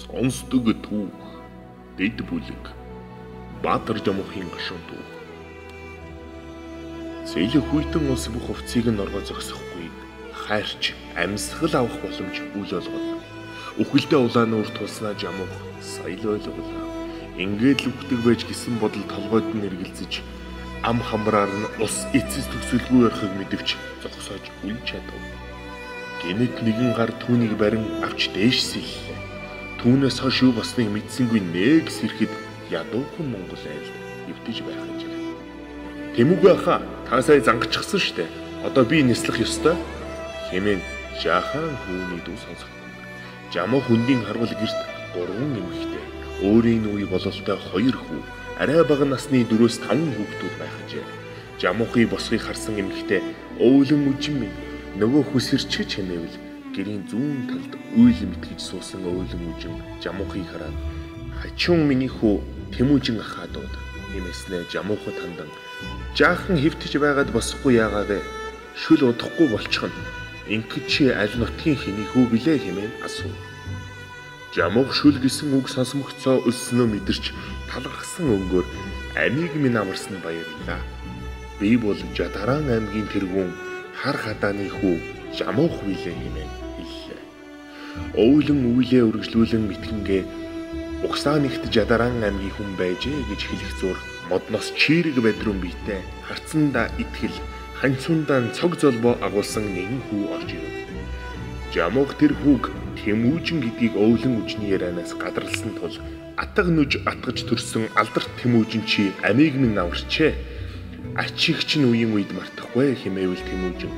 Сонсдог түүх, дэд бүлэг, Баатар Жамуухын гашуун түүх. Зээлэг хүйтэн улс бүх хувцсыг нь норгоо зогсохгүй хайрч амьсгал авах боломж үл олгол. Үхэлдээ улаан нүүр тулснаа Жамуух сая л ойлголоо. Ингээд л үхдэг байж гисэн бодол толгойд нь эргэлзэж ам хамраар нь ус эцэс төгсөлгүй ярихыг мэдвч зогсоож үл чадав. Гэнэт нэгэн гар түүнийг барин авч дээш сэллээ. Түүнээс хойш юу болсныг мэдсэнгүй нэг сэрэхэд ядуухан Монгол айлд эвдэж байх ажээ. Тэмүгүй ахаа, та сая зангачихсан штэ. Одоо би нислэх ёстой хэмээн жаахан хүүний дүү сонсогдсон. Жамуух хөндийн харвал гэрт 3 эмэгтэй, өөрийн үе бололтой 2 хүү, арай бага насны 4-5 хүүхдүүд байх ажээ. Жамуухыг босхийг харсан эмэгтэй өвлөн үжин минь нөгөө хүсэрчгэж хэмээвэл гэрийн зүүн талд уйл мэтгэж суусан өвлөн үжин Жамуухыг хараад хачуун миний хүү Тэмүүжин ахаа дууд хэмээснээ Жамуухад хандан жаахан хэвтэж байгаад босхгүй яагаа вэ? Шүл удахгүй болчихно. Ингээд чи аль нутгийн хэний хүү билээ хэмээн асуув. Жамуух шүл гэсэн үг сонсомгцоо өлснөө мэдэрч талархсан өнгөөр амийг минь амарсан баярлаа. Би бол Жадаран аймгийн тэргүүн хар хадааны хүү Жамуух билээ хэмээн хэллээ. Өвлөн үйлээ үргэлжлүүлэн мэтгэнгээ угсаа нэгт Жадаран аймгийн хүн байжээ гэж хэлэх зур модноос чийрэг бадрун биетэй харцандаа итгэл ханцундаа цог золбоо агуулсан нэгэн хүү орж ирэв. Жамуух тэр хүүг Тэмүүжин гэдгийг өвлөн үжний ярианаас гадарласан тул атга нүж атгаж төрсөн алдарт Тэмүүжин чи амийг минь аварчээ. Ачих чинь үеийн үед мартахгүй хэмээвэл Тэмүүжин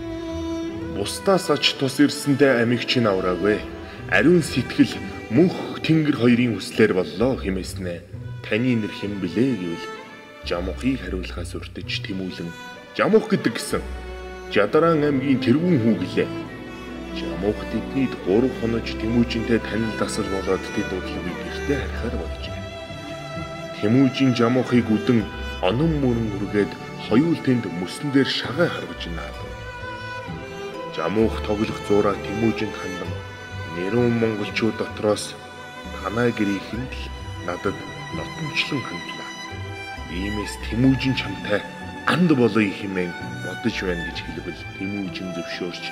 бусдаас ач тус ирсэндээ амийг чинь авраагүй. Ариун сэтгэл мөнх тэнгэр хоёрын хүслээр боллоо хэмээснэ. Таны нэр хэн блэ гэвэл Жамуухыг хариулахаас уртж Тэмүүлэн Жамуух гэдэг гэсэн Жадаран аймгийн тэргүүн хүү гэлээ. Жамуух тэднийд 3 хонож Тэмүүжинтэй танил дасал болоод тэд удалгүй гэртээ харихаар болжээ. Тэмүүжин Жамуухыг үдэн онон мөрөн үргээд хоёул тэнд мөсөн дээр шагай харгаж наадав. Жамуух тоглох зуураа Тэмүүжинд хандан нэрүүн монголчууд дотроос танай гэрийнхэнд л надад нотомчлон хандлаа. Иймээс Тэмүүжин чамтай анд болъё хэмээн бодож байна гэж хэлбэл Тэмүүжин зөвшөөрч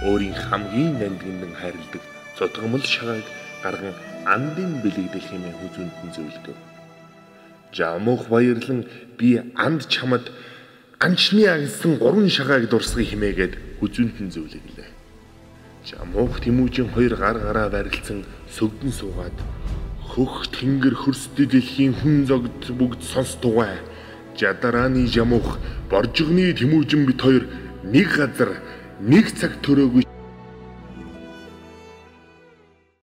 өөрийн хамгийн нандиндан хайрладаг зодгомол шагааг гарган андын бэлэгдэл хэмээн хүзүүнд нь зөвлөдөв. Жамуух баярлан би анд чамд анчны агнсан 3 шагааг дурсгая хэмээгээд хүзүүнд нь зөвлөглөө. Жамуух Тэмүүжин хоёр гар гараа барилцсан сөгдөн суугаад хөх тэнгэр хөрсдөд дэлхийн хүн зогд бүгд сонстугай. Жадарааны Жамуух, Боржигны Тэмүүжин бит хоёр нэг газар нэг цаг төрөөгүй